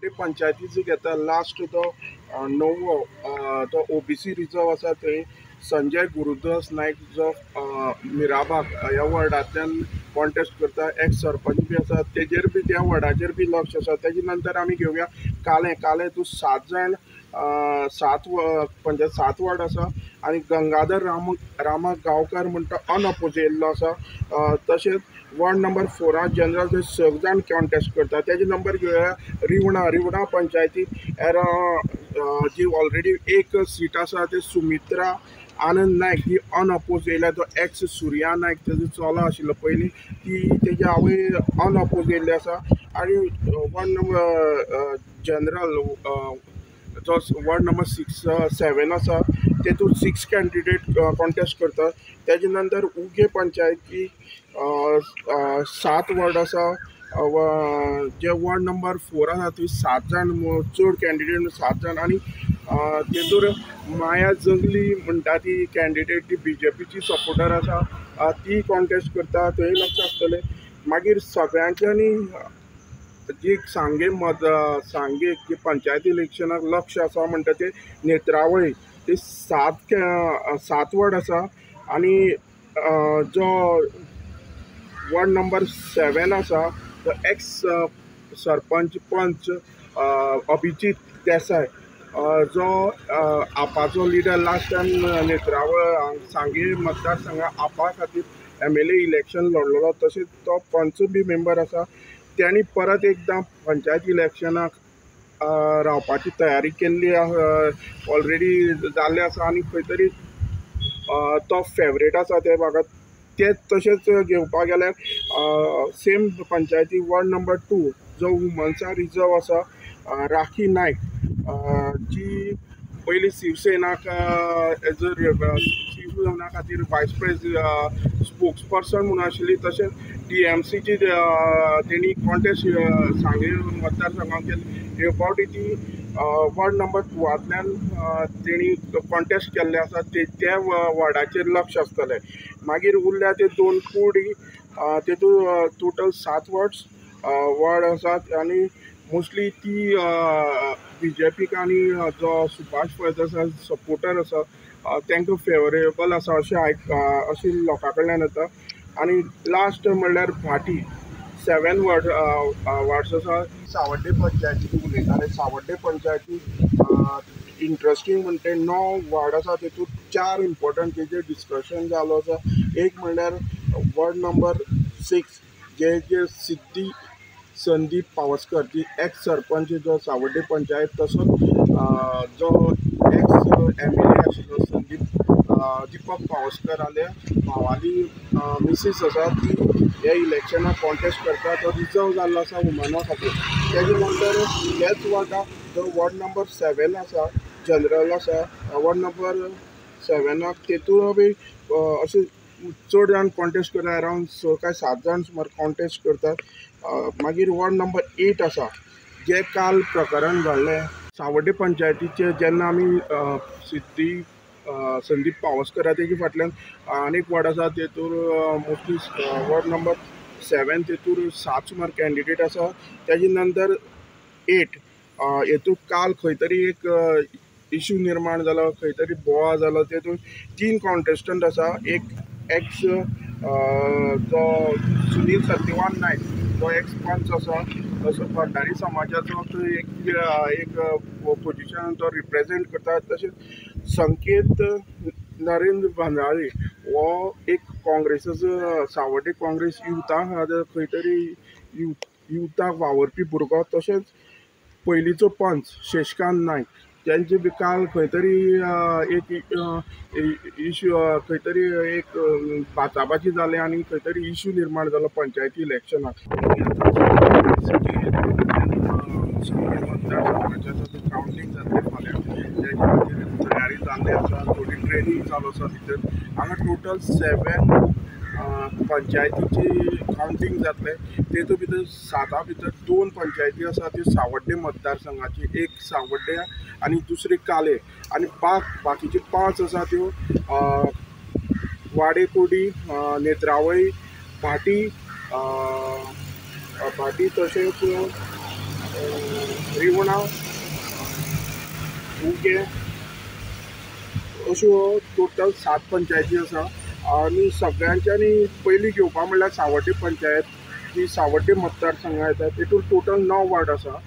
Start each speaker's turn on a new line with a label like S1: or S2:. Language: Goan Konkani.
S1: पंचायती जी घेता लास्ट तो णववो तो ओबीसी रिजर्व आसा थंय संजय गुरुदास नायक जो मिराबाग ह्या वॉर्डांतल्यान कॉन्टेस्ट करता, एक्स सरपंच बी आसा, तेजेर बी त्या वॉर्डाचेर बी लक्ष आसा. तेजे नंतर आमी घेवया कालें. कालें तूं 7 जाण 7 पंचायत 7 वॉर्ड आसा आनी गंगाधर रामा गांवकार म्हणटा अनअपोज येयल्लो आसा. तशेंच वॉर्ड नंबर 4 जनरल थंय 6 जाण कॉन्टेस्ट करता. तेजे नंबर घेवया रिवणा. रिवणा पंचायतीक जी ऑलरेडी एक सीट आसा ते सुमित्रा आनंद नायक ही अनअपोज येयल्या. तो एक्स सुर्या नायक तेजो चलो आशिल्लो पयलीं, ती तेजी आवय अनअपोज येयल्ली आसा. आनी वॉर्ड नंबर जनरल जो वॉर्ड नंबर 6 7 आसा तेतून 6 कॅन्डिडेट कॉन्टेस्ट करतात. तेजे नंतर उगे पंचायती 7 वॉर्ड आसा. जे वॉर्ड नंबर 4 आसा थंय 7 जाण चड कॅन्डिडेट 7 जाण आनी तेतूर माया जंगली म्हणटा ती कॅन्डिडेट ती बीजेपीची सपोर्टर आसा, ती कॉन्टेस्ट करता, थंय लक्ष आसतलें. मागीर सगळ्यांच्यानी जी सांगे मत सांगे जी पंचायत इलेक्शनाक लक्ष आसा म्हणटा ते नेत्रावळी ते 7 वॉर्ड आसा आनी जो वॉर्ड नंबर 7 आसा तो एक्स सरपंच पंच अभिजीत देसाय जो आपाचो लिडर लास्ट टायम नेत्रावळ सांगे मतदारसंघा आपा खातीर MLA election लढलेलो, तशेंच तो पंच बी मेंबर आसा. त्यांनी परत एकदां पंचायत इलेक्शनाक रावपाची तयारी केल्ली ऑलरेडी जाल्ली आसा आनी खंय तरी तो फेवरेट आसा त्या भागात. ते तशेंच घेवपाक गेल्यार सेम पंचायती वॉर्ड नंबर 2 जो वुमन्सा रिजर्व आसा राखी नायक जी पयलीं शिवसेनाक एज अ शिवसेना खातीर वायस प्रेसिडेंट स्पोक्स पर्सन म्हणून आशिल्ली, तशेंच TMCची तेणी कॉन्टेस्ट सांगे मतदारसंघाक केल्ली. हे फावटी ती वॉर्ड नंबर 2 तेणी कॉन्टेस्ट केल्ले आसा, ते वॉर्डाचेर लक्ष आसतलें. मागीर उरल्या ते 2 कुडी तेतून टोटल 7 वॉर्ड आसात आनी मोस्टली ती बीजेपीक आनी जो सुभाष फळदेसाय सपोर्टर आसा तांकां फेवरेबल आसा अशें अशें लोकां कडल्यान येता. आनी लास्ट म्हणल्यार भाटी 7 वॉर्ड्स आसा. सावड्डे पंचायती उलयताले. सावड्डे पंचायती इंट्रस्टींग म्हणटे 9 वॉर्ड आसा, तेतूंत 4 इम्पोर्टंट तेजेर डिस्कशन जालो आसा. एक म्हणल्यार वॉर्ड नंबर 6 जे जे सिद्धी संदीप पावसकर ती एक्स सरपंच जो सावड्डे पंचायत, तसोच जो एक्स MLA आशिल्लो संदीप दीपक पावसकर आले भावाली मिसीस आसा ती ह्या इलेक्शनाक कॉन्टेस्ट करता, तो रिजर्व जाल्लो आसा वुमना खातीर. तेजे नंतर ह्याच वॉर्डाक जो वॉर्ड नंबर 7 आसा जनरल आसा वॉर्ड नंबर 7 तेतून बी अशें चड जाण कॉन्टेस्ट करता, अरावंड 6 काय 7 जाण सुमार कॉन्टेस्ट करतात. मागीर वॉर्ड नंबर 8 आसा जे काल प्रकरण घडलें सावड्डे पंचायतीचे, जेन्ना आमी सिद्धी संदीप पावसकर तेजे फाटल्यान आनीक वॉर्ड आसा तेतूर मोस्टली वॉर्ड नंबर 7 तेतूर 7 सुमार कॅन्डिडेट आसा. तेजे नंतर 8 हेतून काल खंय तरी एक इशू निर्माण जालो, खंय तरी बोवाळ जालो. तेतून 3 कॉन्टेस्टंट आसा. एक एक्स जो सुनील सत्यवान नायक जो एक्स पंच आसा, तसो भंडारी समाजाचो तो एक पोजिशन तो रिप्रेजेंट करता. तशेंच संकेत नरेंद्र भंडारी हो एक काँग्रेसाचो सावड्डे काँग्रेस युथाक खंय तरी युथाक वावरपी भुरगो, तशेंच पयलींचो पंच शशकांत नायक तेंचे बी काल खंय तरी एक इशू खंय तरी एक बाचाबाची जाली आनी खंय तरी इशू निर्माण जालो पंचायती इलेक्शनाक. कावंटींग जातलें फाल्यां, तेजे खातीर तयारी जाल्ली आसा, थोडी ट्रेनींग चालू आसा भितर. हांगा टोटल 7 पंचायतीची कावंटींग जातलें. तेतूंत भितर 7 भितर 2 पंचायती आसा त्यो सावड्डे मतदारसंघाची, एक सावड्डे आनी दुसरी काले, आनी बाकीच्यो 5 आसा त्यो वाडेकुडी, नेत्रावळी, भाटी, भाटी तशेंच रिवणा, उगें अश्यो टोटल 7 पंचायती आसा. आनी सगळ्यांच्यानी पयलीं घेवपा म्हणल्यार सावड्डे पंचायत जी सावड्डे मतदारसंघा येता तेतून टोटल 9 वार्ड आसा.